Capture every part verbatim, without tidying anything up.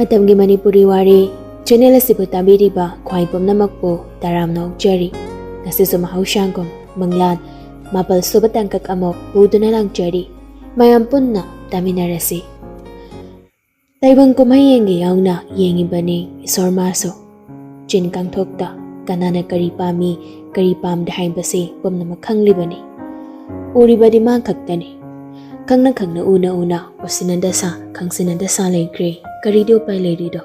ꯃꯇꯝꯒꯤ ꯃꯅꯤꯄꯨꯔꯤ ꯋꯥꯔꯤ ꯆꯦꯅꯦꯜ ꯑꯁꯤꯕꯨ ꯇꯥꯕꯤꯔꯤꯕ ꯈ꯭ꯋꯥꯏ ꯄꯨꯝꯅꯃꯛꯄꯨ ꯇꯔꯥꯝꯅ ꯑꯣꯛꯆꯔꯤ꯫ ꯉꯁꯤꯁꯨ ꯃꯍꯧꯁꯥꯒꯨꯝ ꯃꯪꯂꯥꯟ ꯃꯥꯄꯜ ꯁꯨꯕ ꯇꯥꯡꯀꯛ ꯑꯃ ꯄꯨꯗꯨꯅ ꯂꯥꯛꯆꯔꯤ꯫ ꯃꯌꯥꯝ ꯄꯨꯟꯅ ꯇꯥꯃꯤꯟꯅꯔꯁꯤ꯫ ꯇꯥꯏꯕꯪ ꯀꯨꯝꯍꯩ ꯌꯦꯡꯒꯦ ꯌꯥꯎꯅ ꯌꯦꯡꯉꯤꯕꯅꯤ ꯏꯁꯣꯔ ꯃꯥꯁꯨ꯫ ꯆꯤꯟ ꯀꯥꯡꯊꯣꯛꯇ ꯀꯅꯥꯅ ꯀꯔꯤ ꯄꯥꯝꯃꯤ, ꯀꯔꯤ ꯄꯥꯝꯗꯦ ꯍꯥꯏꯕꯁꯤ ꯄꯨꯝꯅꯃꯛ ꯈꯪꯂꯤꯕꯅꯤ꯫ ꯎꯔꯤꯕꯗꯤ ꯃꯥ ꯈꯛꯇꯅꯤ꯫ ꯈꯪꯅ ꯈꯪꯅ ꯎꯅ ꯎꯅ ꯎꯁꯤꯟꯅꯗ ꯁꯥ, ꯈꯪꯁꯤꯟꯅꯗ ꯁꯥ ꯂꯩꯈ꯭ꯔꯦ꯫ ꯀꯔꯤꯗꯤ ꯎꯄꯥꯏ ꯂꯩꯔꯤꯗꯣ?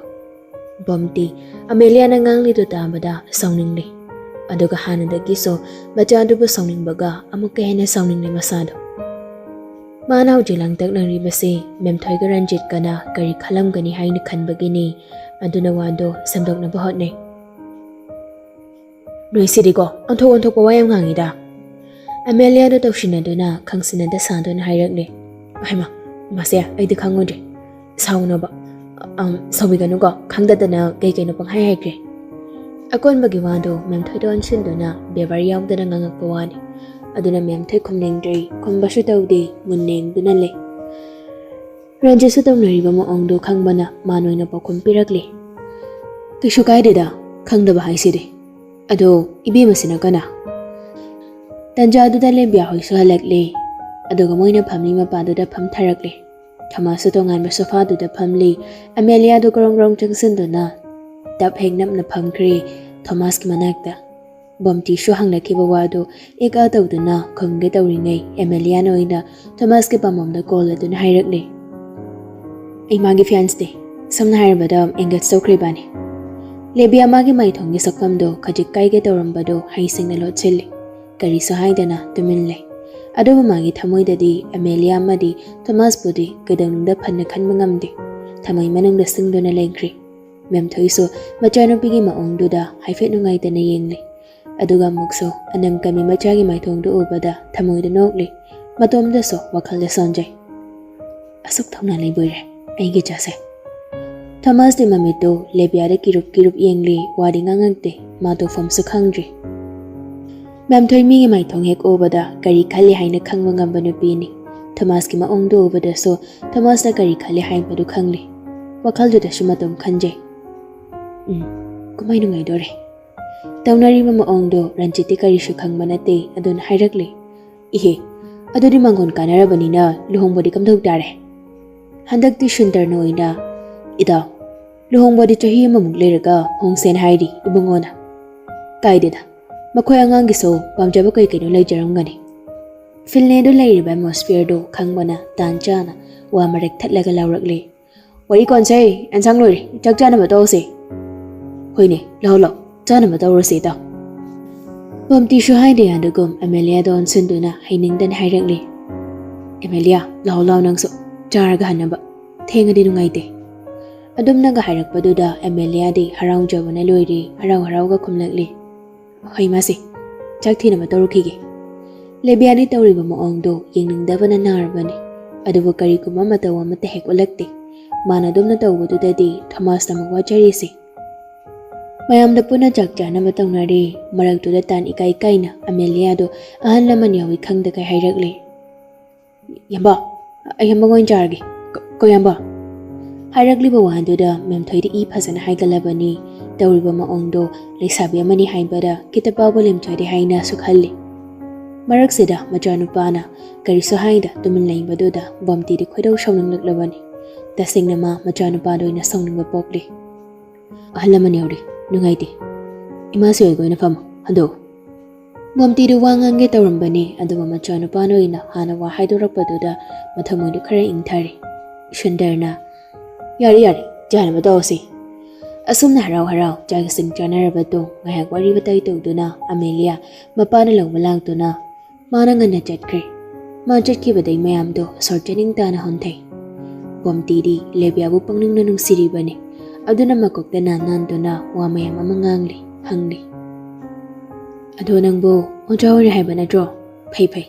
ꯕꯣꯝꯇꯤ ꯑꯃꯦꯂꯤꯌꯥꯅ ꯉꯥꯡꯂꯤꯗꯨ ꯇꯥꯕꯗ ꯁꯥꯎꯅꯤꯡꯂꯦ꯫ ꯑꯗꯨꯒ ꯍꯥꯟꯅꯗꯒꯤꯁꯨ ꯃꯆꯥꯗꯨꯕꯨ ꯁꯥꯎꯅꯤꯡꯕꯒ ꯑꯃꯨꯛꯀ ꯍꯦꯟꯅ ꯁꯥꯎꯅꯤꯡꯂꯦ ꯃꯁꯥꯗꯣ꯫ ꯃꯥꯅ ꯍꯧꯖꯤꯛ ꯂꯥꯡꯇꯛꯅꯔꯤꯕꯁꯤ ꯃꯦꯝꯊꯣꯏꯒ ꯔꯟꯖꯤꯠꯀꯅ ꯀꯔꯤ ꯈꯜꯂꯝꯒꯅꯤ ꯍꯥꯏꯅ ꯈꯟꯕꯒꯤꯅꯤ꯫ ꯑꯗꯨꯅ ꯋꯥꯗꯣ ꯁꯦꯝꯗꯣꯛꯅꯕ ꯍꯣꯠꯅꯩ꯫ "ꯅꯣꯏꯁꯤꯗꯤꯀꯣ, ꯑꯣꯟꯊꯣꯛ ꯑꯣꯟꯊꯣꯛꯄ ꯋꯥ ꯌꯥꯝ ꯉꯥꯡꯉꯤꯗ꯫" ꯑꯃꯦꯂꯤꯌꯥꯗꯣ ꯇꯧꯁꯤꯟꯅꯗꯨꯅ ꯈꯪꯁꯤꯟꯅꯗ ꯁꯥꯗꯨꯅ ꯍꯥꯏꯔꯛꯂꯦ꯫ "ꯍꯩꯃꯥ, ꯃꯥꯁꯦ ꯑꯩꯗꯤ ꯈꯪꯉꯨꯗ꯭ꯔꯦ꯫ ꯁꯥꯎꯅꯣꯕ꯫ ꯑꯝ, ꯁꯥꯎꯕꯤꯒꯅꯨꯀꯣ, ꯈꯪꯗꯗꯅ ꯀꯩ ꯀꯩꯅꯣ ꯄꯪꯍꯥꯏ ꯍꯥꯏꯈ꯭ꯔꯦ꯫" ꯑꯀꯣꯟꯕꯒꯤ ꯋꯥꯗꯣ ꯃꯦꯝꯊꯣꯏꯗ ꯑꯣꯟꯁꯤꯟꯗꯨꯅ ꯕꯦꯕꯥꯔ ꯌꯥꯎꯗꯅ ꯉꯥꯡꯉꯛꯄ ꯋꯥꯅꯤ꯫ ꯑꯗꯨꯅ ꯃꯦꯝꯊꯣꯏ ꯈꯨꯝꯅꯤꯡꯗ꯭ꯔꯦ, ꯈꯨꯝꯕꯁꯨ ꯇꯧꯗꯦ, ꯃꯨꯟꯅ ꯌꯦꯡꯗꯨꯅ ꯂꯩ꯫ ꯔꯟꯖꯤꯠꯁꯨ ꯇꯧꯅꯔꯤꯕ ꯃꯑꯣꯡꯗꯣ ꯈꯪꯕꯅ ꯃꯥ ꯅꯣꯏꯅ ꯄꯥꯎꯈꯨꯝ ꯄꯤꯔꯛꯂꯦ꯫ "ꯀꯩꯁꯨ ꯀꯥꯏꯗꯦꯗ, ꯈꯪꯗꯕ ꯍꯥꯏꯁꯤꯗꯤ꯫ ꯑꯗꯣ ꯏꯕꯦꯝꯃꯁꯤꯅ ꯀꯅꯥ?" ꯇꯟꯖꯥꯗꯨꯗ ꯂꯦꯕꯤꯌꯥ ꯍꯣꯏꯁꯨ ꯍꯜꯂꯛꯂꯦ꯫ ꯑꯗꯨꯒ ꯃꯣꯏꯅ ꯐꯝꯂꯤ ꯃꯄꯥꯗꯨꯗ ꯐꯝꯊꯔꯛꯂꯦ꯫ ꯊꯣꯃꯥꯁꯁꯨ ꯇꯣꯉꯥꯟꯕ ꯁꯣꯐꯥꯗꯨꯗ ꯐꯝꯂꯤ꯫ ꯑꯃꯦꯂꯤꯌꯥꯗꯣ ꯒ꯭ꯔꯣꯡ ꯒ꯭ꯔꯣꯡ ꯆꯪꯁꯤꯟꯗꯨꯅ ꯇꯞ ꯍꯦꯛ ꯅꯞꯅ ꯐꯝꯈ꯭ꯔꯦ ꯊꯣꯃꯥꯁꯀꯤ ꯃꯅꯥꯛꯇ꯫ ꯕꯣꯝꯇꯤꯁꯨ ꯍꯪꯂꯛꯈꯤꯕ ꯋꯥꯗꯨ ꯏꯛ ꯑ ꯇꯧꯗꯨꯅ ꯈꯨꯝꯒꯦ ꯇꯧꯔꯤꯉꯩ ꯑꯦꯃꯦꯂꯤꯌꯥꯅ ꯑꯣꯏꯅ ꯊꯣꯃꯥꯁꯀꯤ ꯄꯥꯝꯕꯣꯝꯗ ꯀꯣꯜ ꯑꯗꯨꯅ ꯍꯥꯏꯔꯛꯂꯦ꯫ "ꯑꯩ ꯃꯥꯒꯤ ꯐꯦꯟꯁꯅꯦ꯫ ꯁꯝꯅ ꯍꯥꯏꯔꯕꯗ ꯑꯦꯡꯒꯦꯖ ꯇꯧꯈ꯭ꯔꯦ ꯏꯕꯥꯅꯤ꯫" ꯂꯦꯕꯤꯌꯥ ꯃꯥꯒꯤ ꯃꯥꯏꯊꯣꯡꯒꯤ ꯁꯛꯐꯝꯗꯣ ꯈꯖꯤꯛ ꯀꯥꯏꯒꯦ ꯇꯧꯔꯝꯕꯗꯣ ꯍꯩꯁꯤꯡꯅ ꯂꯣꯠꯁꯤꯜꯂꯤ꯫ ꯀꯔꯤꯁꯨ ꯍꯥꯏꯗꯅ ꯇꯨꯃꯤꯟ ꯂꯩ꯫ ꯑꯗꯨꯕꯨ ꯃꯥꯒꯤ ꯊꯃꯣꯏꯗꯗꯤ ꯑꯃꯦꯂꯤꯌꯥ ꯑꯃꯗꯤ ꯊꯣꯃꯥꯁꯄꯨꯗꯤ ꯀꯩꯗꯧꯅꯨꯡꯗ ꯐꯅ ꯈꯟꯕ ꯉꯝꯗꯦ꯫ ꯊꯃꯣꯏ ꯃꯅꯨꯡꯗ ꯁꯤꯡꯗꯨꯅ ꯂꯩꯈ꯭ꯔꯦ꯫ ꯃꯦꯝꯊꯣꯏꯁꯨ ꯃꯆꯥꯅꯨꯄꯤꯒꯤ ꯃꯑꯣꯡꯗꯨꯗ ꯍꯥꯏꯐꯦꯠ ꯅꯨꯡꯉꯥꯏꯇꯅ ꯌꯦꯡꯂꯤ꯫ ꯑꯗꯨꯒ ꯑꯃꯨꯛꯁꯨ ꯑꯅꯝ ꯀꯟꯕꯤ ꯃꯆꯥꯒꯤ ꯃꯥꯏꯊꯣꯡꯗꯨ ꯎꯕꯗ ꯊꯃꯣꯏꯗ ꯅꯣꯛꯂꯤ꯫ ꯃꯇꯣꯝꯗꯁꯨ ꯋꯥꯈꯜꯗ ꯁꯣꯟꯖꯩ꯫ "ꯑꯁꯨꯛ ꯊꯧꯅꯥ ꯂꯩꯕꯣꯏꯔꯦ ꯑꯩꯒꯤ ꯏꯆꯥꯁꯦ꯫" ꯊꯣꯃꯥꯁꯇꯤ ꯃꯃꯤꯠꯇꯨ ꯂꯦꯕꯤꯌꯥꯗ ꯀꯤꯔꯨꯞ ꯀꯤꯔꯨꯞ ꯌꯦꯡꯂꯤ, ꯋꯥꯗꯤ ꯉꯥꯡꯉꯛꯇꯦ, ꯃꯥ ꯇꯧꯐꯝꯁꯨ ꯈꯪꯗ꯭ꯔꯤ꯫ ꯃꯦꯝꯊꯣꯏ ꯃꯤꯒꯤ ꯃꯥꯏꯊꯣꯡ ꯍꯦꯛ ꯎꯕꯗ ꯀꯔꯤ ꯈꯜꯂꯤ ꯍꯥꯏꯅ ꯈꯪꯕ ꯉꯝꯕ ꯅꯨꯄꯤꯅꯤ꯫ ꯊꯣꯃꯥꯁꯀꯤ ꯃꯑꯣꯡꯗꯨ ꯎꯕꯗꯁꯨ ꯊꯣꯃꯥꯁꯅ ꯀꯔꯤ ꯈꯜꯂꯤ ꯍꯥꯏꯕꯗꯨ ꯈꯪꯂꯤ꯫ ꯋꯥꯈꯜꯗꯨꯗꯁꯨ ꯃꯇꯣꯝ ꯈꯟꯖꯩ꯫ "ꯎꯝ, ꯀꯨꯝꯍꯩ ꯅꯨꯡꯉꯥꯏꯗꯣꯔꯦ"꯫ ꯇꯧꯅꯔꯤꯕ ꯃꯑꯣꯡꯗꯣ ꯔꯟꯖꯤꯠꯇꯤ ꯀꯔꯤꯁꯨ ꯈꯪꯕ ꯅꯠꯇꯦ꯫ ꯑꯗꯨꯅ ꯍꯥꯏꯔꯛꯂꯦ, "ꯏꯍꯦ, ꯑꯗꯨꯗꯤ ꯃꯥꯡꯒꯣꯟ ꯀꯥꯟꯅꯔꯕꯅꯤꯅ ꯂꯨꯍꯣꯡꯕꯗꯤ ꯀꯝꯗꯧ ꯇꯥꯔꯦ?" ꯍꯟꯗꯛꯇꯤ ꯁꯨꯟꯗꯔꯅ ꯑꯣꯏꯅ, "ꯏꯇꯥꯎ, ꯂꯨꯍꯣꯡꯕꯗꯤ ꯆꯍꯤ ꯑꯃꯃꯨꯛ ꯂꯩꯔꯒ ꯍꯣꯡꯁꯦꯅ ꯍꯥꯏꯔꯤ ꯏꯕꯨꯡꯉꯣꯅ꯫ ꯀꯥꯏꯗꯦꯗ, ꯃꯈꯣꯏ ꯑꯉꯥꯡꯒꯤꯁꯨ ꯄꯥꯝꯖꯕ ꯀꯩ ꯀꯩꯅꯣ ꯂꯩꯖꯔꯝꯒꯅꯤ"꯫ ꯐꯤꯜꯅꯦꯗꯨ ꯂꯩꯔꯤꯕ ꯑꯦꯠꯃꯣꯁꯐꯤꯌꯔꯗꯨ ꯈꯪꯕꯅ ꯇꯥꯟ ꯆꯥꯅ ꯋꯥ ꯃꯔꯛ ꯊꯠꯂꯒ ꯂꯥꯎꯔꯛꯂꯦ, "ꯋꯥꯔꯤ ꯀꯣꯟꯁꯦ, ꯑꯦꯟꯁꯥꯡ ꯂꯣꯏꯔꯦ, ꯆꯥꯛ ꯆꯥꯅꯕ ꯇꯧꯁꯦ"꯫ "ꯍꯣꯏꯅꯦ, ꯂꯥꯎ ꯂꯥꯎ, ꯆꯥꯅꯕ ꯇꯧꯔꯁꯦ ꯏꯇꯥꯎ"꯫ ꯄꯝꯇꯤꯁꯨ ꯍꯥꯏꯗ ꯌꯥꯗꯒꯨꯝ ꯑꯃꯦꯂꯤꯌꯥꯗ ꯑꯣꯟꯁꯤꯟꯗꯨꯅ ꯍꯩꯅꯤꯡꯗꯅ ꯍꯥꯏꯔꯛꯂꯤ, "ꯑꯦꯃꯦꯂꯤꯌꯥ, ꯂꯥꯎ ꯂꯥꯎ ꯅꯪꯁꯨ, ꯆꯥꯔꯒ ꯍꯟꯅꯕ, ꯊꯦꯡꯉꯗꯤ ꯅꯨꯡꯉꯥꯏꯇꯦ"꯫ ꯑꯗꯨꯝꯅꯒ ꯍꯥꯏꯔꯛꯄꯗꯨꯗ ꯑꯦꯃꯦꯂꯤꯌꯥꯗꯤ ꯍꯔꯥꯎꯖꯕꯅ ꯂꯣꯏꯔꯦ, ꯍꯔꯥꯎ ꯍꯔꯥꯎꯒ ꯈꯨꯝꯂꯛꯂꯤ, "ꯍꯣꯏ ꯃꯥꯁꯦ, ꯆꯥꯛ ꯊꯤꯅꯕ ꯇꯧꯔꯨꯈꯤꯒꯦ"꯫ ꯂꯦꯕꯤꯌꯥꯅꯤ ꯇꯧꯔꯤꯕ ꯃꯑꯣꯡꯗꯣ ꯌꯦꯡꯅꯤꯡꯗꯕꯅ ꯅꯥꯔꯕꯅꯤ꯫ ꯑꯗꯨꯕꯨ ꯀꯔꯤꯒꯨꯝꯕ ꯃꯇꯧ ꯑꯃꯠꯇ ꯍꯦꯛ ꯎꯠꯂꯛꯇꯦ꯫ ꯃꯥꯅ ꯑꯗꯨꯝꯅ ꯇꯧꯕꯗꯨꯗꯗꯤ ꯊꯣꯃꯥꯁꯅ ꯑꯃꯨꯛ ꯋꯥꯖꯔꯤꯁꯦ꯫ ꯃꯌꯥꯝꯗ ꯄꯨꯟꯅ ꯆꯥꯛ ꯆꯥꯅꯕ ꯇꯧꯅꯔꯤ꯫ ꯃꯔꯛꯇꯨꯗ ꯇꯥꯟ ꯏꯀꯥꯏ ꯀꯥꯏꯅ ꯑꯃꯦꯂꯤꯌꯥꯗꯣ ꯑꯍꯜ ꯂꯃꯟ ꯌꯥꯎꯏ ꯈꯪꯗꯈꯩ ꯍꯥꯏꯔꯛꯂꯦ, "ꯌꯥꯝꯕ, ꯑꯩ ꯌꯥꯝꯕ ꯑꯣꯏꯅ ꯆꯥꯔꯒꯦ꯫ ꯀ-, ꯀꯣ ꯌꯥꯝꯕ"꯫ ꯍꯥꯏꯔꯛꯂꯤꯕ ꯋꯥꯗꯨꯗ ꯃꯦꯝꯊꯣꯏꯗꯤ ꯏ ꯐꯖꯅ ꯍꯥꯏꯒꯠꯂꯕꯅꯤ꯫ ꯇꯧꯔꯤꯕ ꯃꯑꯣꯡꯗꯣ ꯂꯩꯁꯥꯕꯤ ꯑꯃꯅꯤ ꯍꯥꯏꯕꯗ ꯈꯤꯇ ꯐꯥꯎꯕ ꯂꯦꯝꯊꯣꯏꯗꯦ ꯍꯥꯏꯅꯁꯨ ꯈꯜꯂꯤ꯫ ꯃꯔꯛꯁꯤꯗ ꯃꯆꯥꯅꯨꯄꯥꯅ ꯀꯔꯤꯁꯨ ꯍꯥꯏꯗ ꯇꯨꯃꯤꯟ ꯂꯩꯕꯗꯨꯗ ꯕꯣꯝꯇꯤꯗꯤ ꯈꯣꯏꯗꯧ ꯁꯥꯎꯅꯤꯡꯂꯛꯂꯕꯅꯤ꯫ ꯇꯁꯦꯡꯅ ꯃꯥ ꯃꯆꯥꯅꯨꯄꯥꯗ ꯑꯣꯏꯅ ꯁꯥꯎꯅꯤꯡꯕ ꯄꯣꯛꯂꯤ꯫ "ꯑꯍꯜ ꯂꯃꯟ ꯌꯧꯔꯦ, ꯅꯨꯡꯉꯥꯏꯇꯦ꯫ ꯏꯃꯥꯁꯤ ꯑꯣꯏꯒ ꯑꯣꯏꯅ ꯐꯝꯃꯣ, ꯍꯟꯗꯣꯛꯎ"꯫ ꯕꯣꯝꯇꯤꯗꯨ ꯋꯥ ꯉꯥꯡꯒꯦ ꯇꯧꯔꯝꯕꯅꯤ, ꯑꯗꯨꯕꯨ ꯃꯆꯥꯅꯨꯄꯥꯅ ꯑꯣꯏꯅ ꯍꯥꯟꯅ ꯋꯥ ꯍꯥꯏꯗꯣꯔꯛꯄꯗꯨꯗ ꯃꯊꯃꯣꯏꯗꯨ ꯈꯔ ꯏꯪꯊꯔꯦ꯫ ꯁꯨꯟꯗꯔꯅ, "ꯌꯥꯔꯦ, ꯌꯥꯔꯦ, ꯆꯥꯅꯕ ꯇꯧꯔꯁꯤ"꯫ ꯑꯁꯨꯝꯅ ꯍꯔꯥꯎ ꯍꯔꯥꯎ ꯆꯥꯛ ꯏꯁꯤꯡ ꯆꯥꯅꯔꯕ ꯇꯨꯡ ꯉꯥꯏꯍꯥꯛ ꯋꯥꯔꯤ ꯋꯥꯇꯥꯏ ꯇꯧꯗꯨꯅ ꯑꯃꯦꯂꯤꯌꯥ ꯃꯄꯥꯅ ꯂꯧꯕ ꯂꯥꯛꯇꯨꯅ ꯃꯥꯅ ꯉꯟꯅ ꯆꯠꯈ꯭ꯔꯦ꯫ ꯃꯥ ꯆꯠꯈꯤꯕꯗꯩ ꯃꯌꯥꯝꯗꯣ ꯁꯣꯔ ꯆꯥꯅꯤꯡ ꯇꯥꯅ ꯍꯣꯟꯊꯩ꯫ ꯕꯣꯝꯇꯤꯗꯤ ꯂꯦꯕꯤꯌꯥꯕꯨ ꯄꯪꯅꯨꯡꯅ ꯅꯨꯡꯁꯤꯔꯤꯕꯅꯤ꯫ ꯑꯗꯨꯅ ꯃꯀꯣꯛꯇ ꯅꯥꯟ ꯅꯥꯟꯗꯨꯅ ꯋꯥ ꯃꯌꯥꯝ ꯑꯃ ꯉꯥꯡꯂꯤ, ꯍꯪꯂꯤ, "ꯑꯗꯣ ꯅꯪꯕꯨ ꯑꯣꯖꯥ ꯑꯣꯏꯔꯦ ꯍꯥꯏꯕ ꯅꯠꯇ꯭ꯔꯣ? ꯐꯩ ꯐꯩ꯫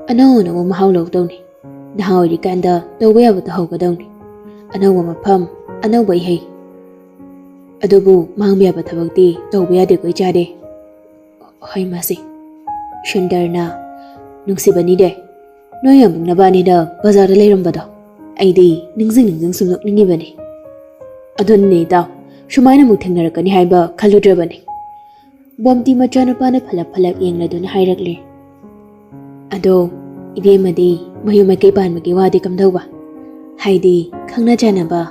ꯑꯅꯧ ꯑꯅꯧꯕ ꯃꯍꯥꯎ ꯂꯧꯗꯧꯅꯤ꯫ ꯅꯍꯥ ꯑꯣꯏꯔꯤꯀꯥꯟꯗ ꯇꯧꯕ ꯌꯥꯕ ꯇꯧꯍꯧꯒꯗꯧꯅꯤ꯫ ꯑꯅꯧꯕ ꯃꯐꯝ, ꯑꯅꯧꯕ ꯏꯍꯩ꯫ ꯑꯗꯨꯕꯨ ꯃꯥꯡꯕ ꯌꯥꯕ ꯊꯕꯛꯇꯤ ꯇꯧꯕ ꯌꯥꯗꯦꯀꯣ ꯏꯆꯥꯗꯤ"꯫ ꯍꯣꯏ ꯃꯥꯁꯤ꯫ ꯁꯨꯟꯗꯔꯅ, "ꯅꯨꯡꯁꯤꯕꯅꯤꯅꯦ, ꯅꯣꯏ ꯌꯥꯝꯕꯨꯡ ꯅꯕꯥꯅꯤꯅ ꯕꯖꯥꯔꯗ ꯂꯩꯔꯝꯕꯗꯣ꯫ ꯑꯩꯗꯤ ꯅꯤꯡꯁꯤꯡ ꯅꯤꯡꯁꯤꯡ ꯁꯨꯝ ꯅꯣꯛꯅꯤꯡꯉꯤꯕꯅꯤ"꯫ ꯑꯗꯨꯅꯅꯦ ꯏꯇꯥꯎ, ꯁꯨꯃꯥꯏꯅ ꯑꯃꯨꯛ ꯊꯦꯡꯅꯔꯛꯀꯅꯤ ꯍꯥꯏꯕ ꯈꯜꯂꯨꯗ꯭ꯔꯕꯅꯤ꯫ ꯕꯣꯝꯇꯤ ꯃꯆꯥꯅꯨꯄꯥꯅ ꯐꯂꯞ ꯐꯂꯞ ꯌꯦꯡꯂꯗꯨꯅ ꯍꯥꯏꯔꯛꯂꯦ꯫ ꯑꯗꯣ ꯏꯕꯦꯝꯃꯗꯤ ꯃꯌꯨꯝ ꯃꯥꯏꯀꯩ ꯄꯥꯟꯕꯒꯤ ꯋꯥꯗꯤ ꯀꯝꯗꯧꯕ? ꯍꯥꯏꯗꯤ ꯈꯪꯅ ꯆꯥꯟꯅꯕ?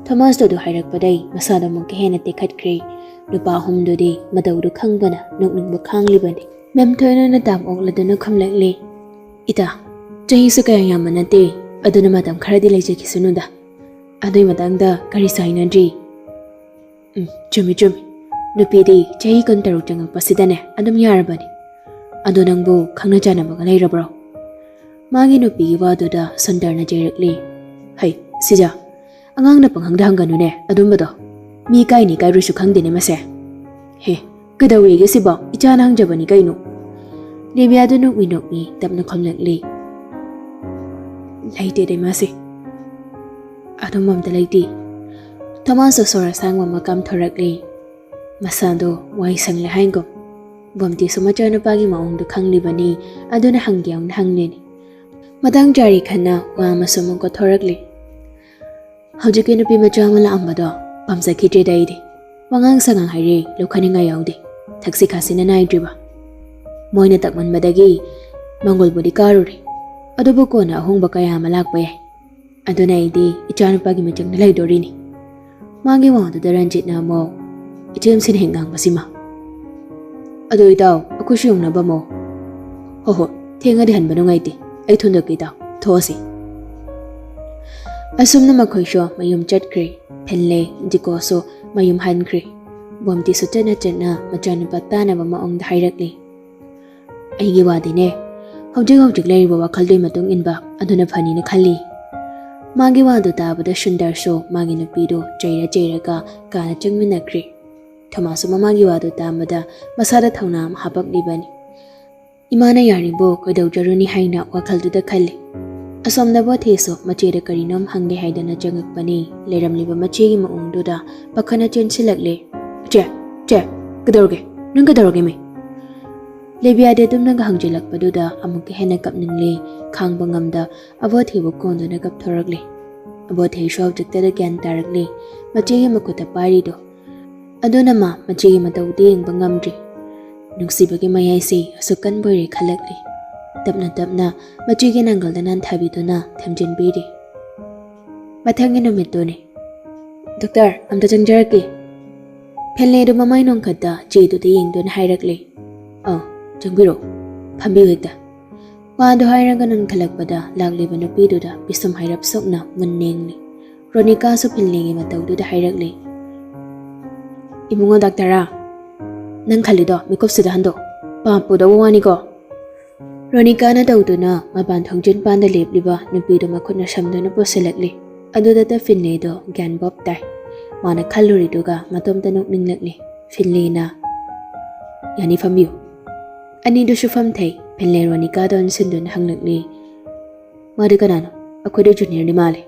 ꯊꯣꯃꯥꯁꯇꯣ ꯑꯗꯨ ꯍꯥꯏꯔꯛꯄꯗꯩ ꯃꯁꯥꯗꯣ ꯑꯃꯨꯛꯀ ꯍꯦꯟꯅ ꯇꯦꯛꯈꯠꯈ꯭ꯔꯦ꯫ ꯅꯨꯄꯥ ꯑꯍꯨꯝꯗꯨꯗꯤ ꯃꯇꯧꯗꯨ ꯈꯪꯕꯅ ꯅꯣꯛꯅꯤꯡꯕ ꯈꯥꯡꯂꯤꯕꯅꯤ꯫ ꯃꯦꯝ ꯊꯣꯏꯅꯅ ꯇꯥꯝ ꯑꯣꯛꯂꯗꯨꯅ ꯈꯨꯝꯂꯛꯂꯦ, ꯏꯇꯥ, ꯆꯍꯤꯁꯨ ꯀꯌꯥ ꯌꯥꯝꯕ ꯅꯠꯇꯦ, ꯑꯗꯨꯅ ꯃꯇꯝ ꯈꯔꯗꯤ ꯂꯩꯖꯈꯤꯁꯅꯨꯗ꯫ ꯑꯗꯨꯏ ꯃꯇꯥꯡꯗ ꯀꯔꯤꯁꯨ ꯍꯥꯏꯅꯗ꯭ꯔꯤ꯫ ꯎꯝ, ꯆꯨꯝꯃꯤ, ꯆꯨꯝꯃꯤ꯫ ꯅꯨꯄꯤꯗꯤ ꯆꯍꯤ ꯀꯨꯟꯇꯔꯨꯛ ꯆꯪꯉꯛꯄꯁꯤꯗꯅꯦ ꯑꯗꯨꯝ ꯌꯥꯔꯕꯅꯤ꯫ ꯑꯗꯣ ꯅꯪꯕꯨ ꯈꯪꯅ ꯆꯥꯟꯅꯕꯒ ꯂꯩꯔꯕ꯭ꯔꯣ? ꯃꯥꯒꯤ ꯅꯨꯄꯤꯒꯤ ꯋꯥꯗꯨꯗ ꯁꯨꯟꯗꯔꯅ ꯆꯩꯔꯛꯂꯤ꯫ ꯍꯩ, ꯁꯤꯖ, ꯑꯉꯥꯡꯅ ꯄꯪꯍꯪꯗ ꯍꯪꯒꯅꯨꯅꯦ ꯑꯗꯨꯝꯕꯗꯣ꯫ ꯃꯤ ꯀꯥꯏꯅꯤ ꯀꯥꯏꯔꯨꯁꯨ ꯈꯪꯗꯦꯅꯦ ꯃꯁꯦ꯫ ꯍꯦ, ꯀꯩꯗꯧꯋꯦꯒꯦ ꯁꯤꯕꯣ? ꯏꯆꯥꯅ ꯍꯪꯖꯕꯅꯤ ꯀꯩꯅꯣ꯫ ꯂꯦꯕꯤꯌꯥꯗꯨ ꯅꯣꯛꯃꯤ ꯅꯣꯛꯃꯤ ꯇꯞꯅ ꯈꯨꯝꯂꯛꯂꯤ꯫ ꯂꯩꯇꯦꯗ ꯏꯃꯥꯁꯦ꯫ ꯑꯗꯨꯝꯕ ꯑꯝꯇ ꯂꯩꯇꯦ꯫ ꯊꯣꯃꯥꯁꯇꯣ ꯁꯣꯔ ꯑꯁꯥꯡꯕ ꯑꯃ ꯀꯥꯝꯊꯣꯔꯛꯂꯤ꯫ ꯃꯁꯥꯗꯣ ꯋꯥꯏ ꯁꯪꯂꯦ ꯍꯥꯏꯒꯨꯝ꯫ ꯕꯣꯝꯇꯤꯁꯨ ꯃꯆꯥꯅꯨꯄꯥꯒꯤ ꯃꯑꯣꯡꯗꯨ ꯈꯪꯂꯤꯕꯅꯤ, ꯑꯗꯨꯅ ꯍꯪꯒꯦ ꯌꯥꯎꯅ ꯍꯪꯂꯤꯅꯤ꯫ ꯃꯇꯥꯡ ꯆꯥꯔꯤ ꯈꯟꯅ ꯋꯥ ꯑꯃꯁꯨ ꯑꯃꯨꯛ ꯀꯣꯊꯣꯔꯛꯂꯤ꯫ ꯍꯧꯖꯤꯛꯀꯤ ꯅꯨꯄꯤ ꯃꯆꯥ ꯑꯃ ꯂꯥꯛꯑꯝꯕꯗꯣ ꯄꯥꯝꯖꯈꯤꯗ꯭ꯔꯦꯗ ꯑꯩꯗꯤ꯫ ꯋꯥꯉꯥꯡ ꯁꯉꯥꯡ ꯍꯥꯏꯔꯦ ꯂꯧꯈꯠꯅꯤꯡꯉꯥꯏ ꯌꯥꯎꯗꯦ꯫ ꯊꯛꯁꯤ ꯈꯥꯁꯤꯅ ꯅꯥꯏꯗ꯭ꯔꯤꯕ꯫ ꯃꯣꯏꯅ ꯇꯛꯃꯟꯕꯗꯒꯤ ꯃꯪꯒꯣꯜꯕꯨꯗꯤ ꯀꯥꯔꯨꯔꯦ꯫ ꯑꯗꯨꯕꯨ ꯀꯣꯟꯅ ꯑꯍꯣꯡꯕ ꯀꯌꯥ ꯑꯃ ꯂꯥꯛꯄ ꯌꯥꯏ꯫ ꯑꯗꯨꯅ ꯑꯩꯗꯤ ꯏꯆꯥꯅꯨꯄꯥꯒꯤ ꯃꯤꯆꯪꯗ ꯂꯩꯗꯣꯔꯤꯅꯤ꯫ ꯃꯥꯒꯤ ꯋꯥꯗꯨꯗ ꯔꯟꯖꯤꯠꯅ ꯑꯃꯨꯛ, "ꯏꯆꯦꯝꯁꯤꯅ ꯍꯦꯛ ꯉꯥꯡꯕꯁꯤꯃ꯫ ꯑꯗꯣ ꯏꯇꯥꯎ, ꯑꯩꯈꯣꯏꯁꯨ ꯌꯧꯅꯕ ꯑꯃꯨꯛ꯫ ꯍꯣ ꯍꯣ, ꯊꯦꯡꯉꯗꯤ ꯍꯟꯕ ꯅꯨꯡꯉꯥꯏꯇꯦ꯫ ꯑꯩ ꯊꯣꯟꯗꯣꯛꯀꯦ ꯏꯇꯥꯎ, ꯊꯣꯛꯑꯁꯤ꯫" ꯑꯁꯨꯝꯅ ꯃꯈꯣꯏꯁꯨ ꯃꯌꯨꯝ ꯆꯠꯈ꯭ꯔꯦ꯫ ꯐꯤꯟꯂꯦ, ꯖꯤꯀꯣꯁꯨ ꯃꯌꯨꯝ ꯍꯟꯈ꯭ꯔꯦ꯫ ꯕꯣꯝꯇꯤꯁꯨ ꯆꯠꯅ ꯆꯠꯅ ꯃꯆꯥꯅꯨꯄꯥ ꯇꯥꯅꯕ ꯃꯑꯣꯡꯗ ꯍꯥꯏꯔꯛꯂꯤ꯫ "ꯑꯩꯒꯤ ꯋꯥꯗꯤꯅꯦ, ꯍꯧꯖꯤꯛ ꯍꯧꯖꯤꯛ ꯂꯩꯔꯤꯕ ꯋꯥꯈꯜꯗꯨꯒꯤ ꯃꯇꯨꯡ ꯏꯟꯕ ꯑꯗꯨꯅ ꯐꯅꯤꯅ ꯈꯜꯂꯤ꯫" ꯃꯥꯒꯤ ꯋꯥꯗꯨ ꯇꯥꯕꯗ ꯁꯨꯟꯗꯔꯁꯨ ꯃꯥꯒꯤ ꯅꯨꯄꯤꯗꯨ ꯆꯩꯔ ꯆꯩꯔꯒ ꯀꯥꯗ ꯆꯪꯃꯤꯟꯅꯈ꯭ꯔꯦ꯫ ꯊꯣꯃꯥꯁꯁꯨ ꯃꯃꯥꯒꯤ ꯋꯥꯗꯨ ꯇꯥꯕꯗ ꯃꯁꯥꯗ ꯊꯧꯅꯥ ꯑꯃ ꯍꯥꯄꯛꯂꯤꯕꯅꯤ꯫ ꯏꯃꯥꯅ ꯌꯥꯔꯤꯕꯣ ꯀꯩꯗꯧꯖꯔꯨꯅꯤ ꯍꯥꯏꯅ ꯋꯥꯈꯜꯗꯨꯗ ꯈꯜꯂꯤ꯫ ꯑꯁꯣꯝꯗ ꯕꯣꯊꯦꯁꯨ ꯃꯆꯦꯗ ꯀꯔꯤꯅꯣꯝ ꯍꯪꯒꯦ ꯍꯥꯏꯗꯅ ꯆꯪꯉꯛꯄꯅꯤ꯫ ꯂꯩꯔꯝꯂꯤꯕ ꯃꯆꯦꯒꯤ ꯃꯑꯣꯡꯗꯨꯗ ꯄꯥꯈꯠꯅ ꯆꯦꯟꯁꯤꯜꯂꯛꯂꯦ꯫ "ꯆꯦ, ꯆꯦ, ꯀꯩꯗꯧꯔꯒꯦ? ꯅꯪ ꯀꯩꯗꯧꯔꯒꯦ ꯃꯤ?" ꯂꯦꯕꯤꯌꯥꯗꯤ ꯑꯗꯨꯝꯅꯒ ꯍꯪꯖꯤꯜꯂꯛꯄꯗꯨꯗ ꯑꯃꯨꯛꯀ ꯍꯦꯟꯅ ꯀꯞꯅꯤꯡꯂꯦ꯫ ꯈꯥꯡꯕ ꯉꯝꯗ ꯑꯕꯣꯊꯦꯕꯨ ꯀꯣꯟꯗꯨꯅ ꯀꯞꯊꯣꯔꯛꯂꯦ꯫ ꯑꯕꯣꯊꯦꯁꯨ ꯍꯧꯖꯤꯛꯇꯗ ꯒ꯭ꯌꯥꯟ ꯇꯥꯔꯛꯂꯦ꯫ ꯃꯆꯦꯒꯤ ꯃꯈꯨꯠꯇ ꯄꯥꯏꯔꯤꯗꯣ꯫ ꯑꯗꯨꯅ ꯃꯥ ꯃꯆꯦꯒꯤ ꯃꯇꯧꯗꯤ ꯌꯦꯡꯕ ꯉꯝꯗ꯭ꯔꯤ꯫ ꯅꯨꯡꯁꯤꯕꯒꯤ ꯃꯌꯥꯏꯁꯤ ꯑꯁꯨꯛ ꯀꯟꯕ ꯑꯣꯏꯔꯦ ꯈꯜꯂꯛꯂꯤ꯫ ꯇꯞꯅ ꯇꯞꯅ ꯃꯆꯦꯒꯤ ꯅꯥꯡꯒꯜꯗ ꯅꯥꯟꯊꯕꯤꯗꯨꯅ ꯊꯦꯝꯖꯤꯟꯕꯤꯔꯤ꯫ ꯃꯊꯪꯒꯤ ꯅꯨꯃꯤꯠꯇꯨꯅꯤ꯫ "ꯗꯣꯛꯇꯔ, ꯑꯝꯇ ꯆꯪꯖꯔꯛꯀꯦ꯫" ꯐꯤꯟꯂꯦꯗꯨ ꯃꯃꯥꯏ ꯅꯣꯡꯈꯠꯇ ꯆꯦꯗꯨꯗ ꯌꯦꯡꯗꯨꯅ ꯍꯥꯏꯔꯛꯂꯤ꯫ "ꯑꯥ, ꯆꯪꯕꯤꯔꯣ꯫ ꯐꯝꯕꯤꯌꯨ ꯍꯦꯛꯇ꯫" ꯋꯥꯗꯨ ꯍꯥꯏꯔꯒ ꯅꯣꯟꯈꯠꯂꯛꯄꯗ ꯂꯥꯛꯂꯤꯕ ꯅꯨꯄꯤꯗꯨꯗ ꯄꯤꯁꯨꯝ ꯍꯥꯏꯔꯞ ꯁꯣꯛꯅ ꯃꯨꯟꯅ ꯌꯦꯡꯂꯤ꯫ ꯔꯣꯅꯤꯀꯥꯁꯨ ꯐꯤꯟꯂꯦꯒꯤ ꯃꯇꯧꯗꯨꯗ ꯍꯥꯏꯔꯛꯂꯤ꯫ "ꯏꯕꯨꯡꯉꯣ ꯗꯥꯛꯇꯔ, ꯅꯪ ꯈꯜꯂꯤꯗꯣ ꯃꯤꯀꯨꯞꯁꯤꯗ ꯍꯟꯗꯣꯛ꯫ ꯄꯥꯞ ꯄꯨꯗꯧꯕ ꯋꯥꯅꯤꯀꯣ꯫" ꯔꯣꯅꯤꯀꯥꯅ ꯇꯧꯗꯨꯅ ꯃꯄꯥꯟ ꯊꯣꯡꯖꯤꯟ ꯄꯥꯟꯗ ꯂꯦꯞꯂꯤꯕ ꯅꯨꯄꯤꯗꯨ ꯃꯈꯨꯠꯅ ꯁꯝꯗꯨꯅ ꯄꯨꯁꯤꯜꯂꯛꯂꯤ꯫ ꯑꯗꯨꯗꯇ ꯐꯤꯟꯂꯦꯗꯣ ꯒ꯭ꯌꯥꯟ ꯚꯣꯞ ꯇꯥꯏ꯫ ꯃꯥꯅ ꯈꯜꯂꯨꯔꯤꯗꯨꯒ ꯃꯇꯣꯝꯇ ꯅꯣꯛꯅꯤꯡꯂꯛꯂꯤ꯫ ꯐꯤꯟꯂꯦꯅ, "ꯌꯥꯅꯤ, ꯐꯝꯕꯤꯌꯨ꯫" ꯑꯅꯤꯗꯨꯁꯨ ꯐꯝꯊꯩ꯫ ꯐꯤꯟꯂꯦ ꯔꯣꯅꯤꯀꯥꯗ ꯑꯣꯟꯁꯤꯟꯗꯨꯅ ꯍꯪꯂꯛꯂꯤ, "ꯃꯥꯗꯤ ꯀꯅꯥꯅꯣ? ꯑꯩꯈꯣꯏꯗ ꯖꯨꯅꯤꯌꯔꯗꯤ ꯃꯥꯜꯂꯦ꯫"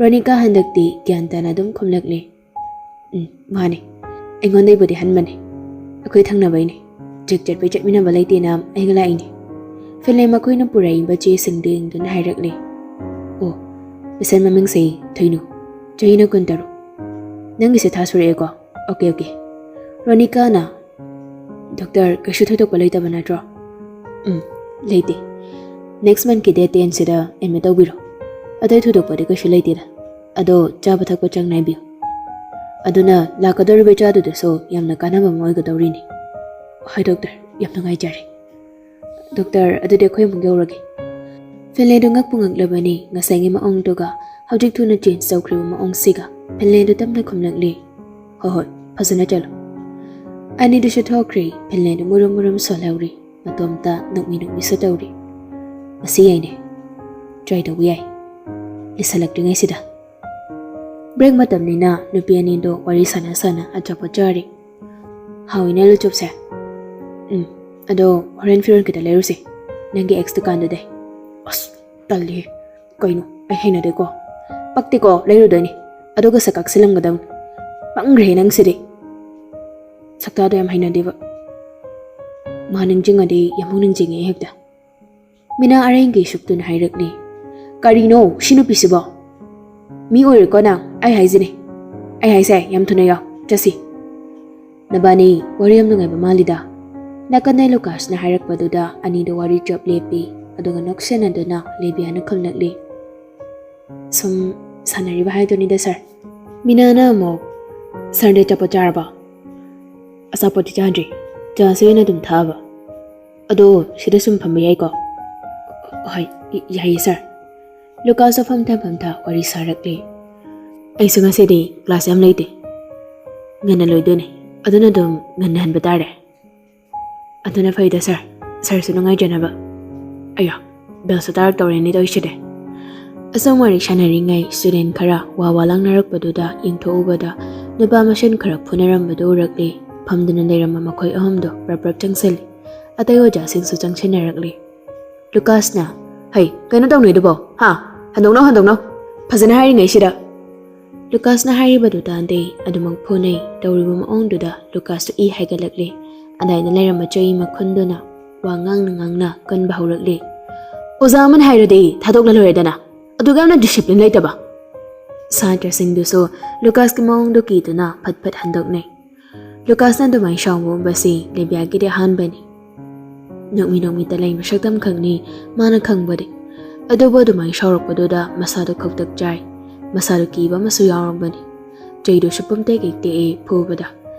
ꯔꯣꯅꯤꯀꯥ ꯍꯟꯗꯛꯇꯤ ꯒ꯭ꯌꯥꯟ ꯇꯥꯅ ꯑꯗꯨꯝ ꯈꯨꯝꯂꯛꯂꯤ꯫ "ꯎꯝ, ꯃꯥꯅꯦ꯫ ꯑꯩꯉꯣꯟꯗꯩꯕꯨꯗꯤ ꯍꯟꯕꯅꯦ꯫ ꯑꯩꯈꯣꯏ ꯊꯪꯅꯕꯩꯅꯦ꯫ ꯆꯦꯛ ꯆꯠꯄꯩ ꯆꯠꯃꯤꯟꯅꯕ ꯂꯩꯇꯦꯅ ꯑꯩꯒ ꯂꯥꯛꯏꯅꯦ꯫" ꯐꯤꯟꯂꯦ ꯃꯈꯣꯏꯅ ꯄꯨꯔꯛꯏꯕ ꯆꯦꯁꯤꯡꯗꯨ ꯌꯦꯡꯗꯨꯅ ꯍꯥꯏꯔꯛꯂꯤ꯫ "ꯑꯣ, ꯄꯦꯁꯦꯟ ꯃꯃꯤꯡꯁꯦ ꯊꯣꯏꯅꯨ꯫ ꯆꯍꯤꯅ ꯀꯨꯟꯇꯔꯨꯛ꯫ ꯅꯪꯒꯤꯁꯦ ꯊꯥ ꯁꯨꯔꯛꯑꯦꯀꯣ? Okay, okay." ꯔꯣꯅꯤꯀꯥꯅ, "ꯗꯣꯛꯇꯔ, ꯀꯩꯁꯨ ꯊꯣꯏꯗꯣꯛꯄ ꯂꯩꯇꯕ ꯅꯠꯇ꯭ꯔꯣ?" "ꯎꯝ, ꯂꯩꯇꯦ꯫ ꯅꯦꯛꯁ ꯃꯟꯠꯀꯤ ꯗꯦꯠ ꯇꯦꯟꯁꯤꯗ ꯑꯦꯗꯃꯤꯠ ꯇꯧꯕꯤꯔꯣ꯫ ꯑꯇꯩ ꯊꯣꯏꯗꯣꯛꯄꯗꯤ ꯀꯩꯁꯨ ꯂꯩꯇꯦꯗ꯫ ꯑꯗꯣ ꯆꯥꯕ ꯊꯛꯄ ꯆꯥꯡ ꯅꯥꯏꯕꯤꯌꯨ꯫ ꯑꯗꯨꯅ ꯂꯥꯛꯀꯗꯧꯔꯤꯕ ꯏꯆꯥꯗꯨꯗꯁꯨ ꯌꯥꯝꯅ ꯀꯥꯟꯅꯕ ꯑꯃ ꯑꯣꯏꯒꯗꯧꯔꯤꯅꯤ꯫" "ꯍꯣꯏ ꯗꯣꯛꯇꯔ, ꯌꯥꯝ ꯅꯨꯡꯉꯥꯏꯖꯔꯦ꯫" "ꯗꯣꯛꯇꯔ, ꯑꯗꯨꯗꯤ ꯑꯩꯈꯣꯏ ꯑꯃꯨꯛ ꯌꯧꯔꯒꯦ꯫" ꯐꯤꯟꯂꯦꯗꯨ ꯉꯛꯄꯨ ꯉꯛꯂꯕꯅꯤ ꯉꯁꯥꯏꯒꯤ ꯃꯑꯣꯡꯗꯨꯒ ꯍꯧꯖꯤꯛ ꯊꯨꯅ ꯆꯦꯟꯖ ꯇꯧꯈ꯭ꯔꯤꯕ ꯃꯑꯣꯡꯁꯤꯒ꯫ ꯐꯤꯟꯂꯦꯗꯨ ꯇꯞꯅ ꯈꯨꯝꯂꯛꯂꯤ, "ꯍꯣꯏ ꯍꯣꯏ, ꯐꯖꯅ ꯆꯠꯂꯣ꯫" ꯑꯅꯤꯗꯨꯁꯨ ꯊꯣꯛꯈ꯭ꯔꯦ꯫ ꯐꯤꯟꯂꯦꯗꯨ ꯃꯨꯔꯨꯝ ꯃꯨꯔꯨꯝ ꯁꯣꯜꯍꯧꯔꯤ꯫ ꯃꯇꯣꯝꯇ ꯅꯣꯛꯃꯤ ꯅꯣꯛꯃꯤꯁꯨ ꯇꯧꯔꯤ꯫ "ꯃꯁꯤ ꯌꯥꯏꯅꯦ꯫ ꯇ꯭ꯔꯥꯏ ꯇꯧꯕ ꯌꯥꯏ꯫ ꯂꯤꯁꯜꯂꯛꯇ꯭ꯔꯤꯉꯩꯁꯤꯗ꯫" ꯕ꯭ꯔꯦꯛ ꯃꯇꯝꯅꯤꯅ ꯅꯨꯄꯤ ꯑꯅꯤꯗꯣ ꯋꯥꯔꯤ ꯁꯥꯟꯅ ꯁꯥꯟꯅ ꯑꯆꯥꯄꯣꯠ ꯆꯥꯔꯤ꯫ "ꯍꯥꯎꯏꯅꯦ ꯑꯂꯨ ꯆꯣꯞꯁꯦ꯫ ꯎꯝ, ꯑꯗꯣ ꯍꯣꯔꯦꯟ ꯐꯤꯔꯣꯜ ꯈꯤꯇ ꯂꯩꯔꯨꯁꯦ, ꯅꯪꯒꯤ ꯑꯦꯛꯁ ꯗꯨꯀꯥꯟꯗꯨꯗꯩ꯫" "ꯑꯁ, ꯇꯜꯂꯤꯍꯦ꯫ ꯀꯩꯅꯣ, ꯑꯩ ꯍꯩꯅꯗꯦꯀꯣ꯫ ꯄꯛꯇꯦꯀꯣ, ꯂꯩꯔꯨꯗꯣꯏꯅꯤ꯫ ꯑꯗꯨꯒ ꯁꯛ ꯀꯥꯛꯁꯤꯜꯂꯝꯒꯗꯕꯅꯤ꯫ ꯄꯪꯈ꯭ꯔꯦꯍꯦ ꯅꯪꯁꯤꯗꯤ꯫ ꯁꯛꯇꯥꯗꯣ ꯌꯥꯝ ꯍꯩꯅꯗꯦꯕ꯫ ꯃꯥ ꯅꯤꯡꯁꯤꯡꯉꯗꯤ ꯌꯥꯝ ꯅꯤꯡꯁꯤꯡꯉꯦ ꯍꯦꯛꯇ꯫" ꯃꯤꯅꯥ ꯑꯔꯦꯡꯒꯤ ꯁꯨꯛꯇꯨꯅ ꯍꯥꯏꯔꯛꯂꯤ꯫ "ꯀꯔꯤꯅꯣ ꯁꯤ ꯅꯨꯄꯤꯁꯤꯕꯣ? ꯃꯤ ꯑꯣꯏꯔꯦꯀꯣ ꯅꯪ, ꯑꯩ ꯍꯥꯏꯁꯤꯅꯦ꯫ ꯑꯩ ꯍꯥꯏꯁꯦ ꯌꯥꯝ ꯊꯨꯅ ꯌꯥꯎ, ꯆꯠꯁꯤ꯫ ꯅꯕꯥꯅꯤ ꯋꯥꯔꯤ ꯌꯥꯝ ꯅꯨꯡꯉꯥꯏꯕ ꯃꯥꯜꯂꯤꯗ꯫ ꯅꯥꯀꯟꯗꯩ ꯂꯨꯀꯥꯁꯅ ꯍꯥꯏꯔꯛꯄꯗꯨꯗ ꯑꯅꯤꯗꯣ ꯋꯥꯔꯤ ꯆꯞ ꯂꯦꯞꯄꯤ, ꯑꯗꯨꯒ ꯅꯣꯛꯁꯟꯅꯗꯨꯅ ꯂꯦꯕꯤꯌꯥꯅ ꯈꯨꯝꯂꯛꯂꯤ꯫ ꯁꯨꯝ ꯁꯥꯟꯅꯔꯤꯕ ꯍꯥꯏꯗꯨꯅꯤꯗ ꯁꯥꯔ꯫ ꯃꯤꯅꯥꯅ ꯑꯃꯨꯛ, "ꯁꯥꯔꯗꯤ ꯑꯆꯥꯄꯣꯠ ꯆꯥꯔꯕꯣ?" "ꯑꯆꯥꯄꯣꯠꯇꯤ ꯆꯥꯗ꯭ꯔꯤ, ꯆꯥꯁꯦ ꯑꯣꯏꯅ ꯑꯗꯨꯝ ꯊꯛꯑꯕ꯫ ꯑꯗꯣ ꯁꯤꯗ ꯁꯨꯝ ꯐꯝꯕ ꯌꯥꯏꯀꯣ?" "ꯍꯣꯏ, ꯌꯥꯏꯌꯦ ꯁꯥꯔ꯫" ꯂꯨꯀꯥꯁꯁꯨ ꯐꯝꯊ ꯐꯝꯊ ꯋꯥꯔꯤ ꯁꯥꯔꯛꯂꯤ꯫ "ꯑꯩꯁꯨ ꯉꯁꯤꯗꯤ ꯀ꯭ꯂꯥꯁ ꯌꯥꯝ ꯂꯩꯇꯦ, ꯉꯟꯅ ꯂꯣꯏꯗꯣꯏꯅꯦ, ꯑꯗꯨꯅ ꯑꯗꯨꯝ ꯉꯟꯅ ꯍꯟꯕ ꯇꯥꯔꯦ꯫" "ꯑꯗꯨꯅ ꯐꯩꯗ ꯁꯥꯔ, ꯁꯥꯔꯁꯨ ꯅꯨꯡꯉꯥꯏꯖꯅꯕ꯫ ꯑꯌꯥ, ꯕꯦꯜꯁꯨ ꯇꯥꯔꯛꯇꯧꯔꯦꯅꯦ ꯇꯧꯔꯤꯁꯤꯗꯤ꯫" ꯑꯁꯨꯝ ꯋꯥꯔꯤ ꯁꯥꯟꯅꯔꯤꯉꯩ ꯁ꯭ꯇꯨꯗꯦꯟ ꯈꯔ ꯋꯥ ꯋꯥ ꯂꯥꯡꯅꯔꯛꯄꯗꯨꯗ ꯌꯦꯡꯊꯣꯛꯎꯕꯗ ꯅꯨꯄꯥ ꯃꯁꯦꯟ ꯈꯔ ꯐꯨꯅꯔꯝꯕꯗꯨ ꯎꯔꯛꯂꯤ꯫ ꯐꯝꯗꯨꯅ ꯂꯩꯔꯝꯕ ꯃꯈꯣꯏ ꯑꯍꯨꯝꯗꯣ ꯄ꯭ꯔꯞ ꯄ꯭ꯔꯞ ꯆꯪꯁꯤꯜꯂꯤ꯫ ꯑꯇꯩ ꯑꯣꯖꯥꯁꯤꯡꯁꯨ ꯆꯪꯁꯤꯟꯅꯔꯛꯂꯤ꯫ ꯂꯨꯀꯥꯁꯅ, "ꯍꯩ, ꯀꯩꯅꯣ ꯇꯧꯅꯩꯗꯨꯕꯣ? ꯍꯥ? ꯍꯟꯗꯣꯛꯅꯧ, ꯍꯟꯗꯣꯛꯅꯧ꯫ ꯐꯖꯅ ꯍꯥꯏꯔꯤꯉꯩꯁꯤꯗ꯫" ꯂꯨꯀꯥꯁꯅ ꯍꯥꯏꯔꯤꯕꯗꯨ ꯇꯥꯗꯦ, ꯑꯗꯨꯃꯛ ꯐꯨꯅꯩ꯫ ꯇꯧꯔꯤꯕ ꯃꯑꯣꯡꯗꯨꯗ ꯂꯨꯀꯥꯁꯇꯨ ꯏ ꯍꯥꯏꯒꯠꯂꯛꯂꯤ꯫ ꯑꯗꯥꯏꯗ ꯂꯩꯔꯝꯕ ꯆꯩ ꯃꯈꯨꯟꯗꯨꯅ ꯋꯥ ꯉꯥꯡꯅ ꯉꯥꯡꯅ ꯀꯟꯕ ꯍꯧꯔꯛꯂꯤ꯫ "ꯑꯣꯖꯥ ꯑꯃꯅ ꯍꯥꯏꯔꯗꯤ ꯊꯥꯗꯣꯛꯂ ꯂꯣꯏꯔꯦꯗꯅ, ꯑꯗꯨꯒ ꯌꯥꯝꯅ ꯗꯤꯁꯤꯄ꯭ꯂꯤꯟ ꯂꯩꯇꯕ꯫" ꯁꯥꯇ꯭ꯔꯁꯤꯡꯗꯨꯁꯨ ꯂꯨꯀꯥꯁꯀꯤ ꯃꯑꯣꯡꯗꯨ ꯀꯤꯗꯨꯅ ꯐꯠ ꯐꯠ ꯍꯟꯗꯣꯛꯅꯩ꯫ ꯂꯨꯀꯥꯁꯅ ꯑꯗꯨꯃꯥꯏꯅ ꯁꯥꯎꯕ ꯎꯕꯁꯤ ꯂꯦꯕꯤꯌꯥꯒꯤꯗꯤ ꯑꯍꯥꯟꯕꯅꯤ꯫ ꯅꯣꯛꯃꯤ ꯅꯣꯛꯃꯤ ꯇꯂꯩ ꯃꯁꯛꯇꯝ ꯈꯛꯅꯤ ꯃꯥꯅ ꯈꯪꯕꯗꯤ꯫ ꯑꯗꯨꯕꯨ ꯑꯗꯨꯃꯥꯏꯅ ꯁꯥꯎꯔꯛꯄꯗꯨꯗ ꯃꯁꯥꯗꯨ ꯈꯧꯇꯛ ꯆꯥꯏ꯫ ꯃꯁꯥꯗꯨ ꯀꯤꯕ ꯑꯃꯁꯨ ꯌꯥꯎꯔꯝꯕꯅꯤ꯫ ꯆꯩꯗꯨꯁꯨ ꯄꯨꯝꯇꯦꯛ ꯍꯦꯛ ꯇꯦꯛꯏ ꯐꯨꯕꯗ꯫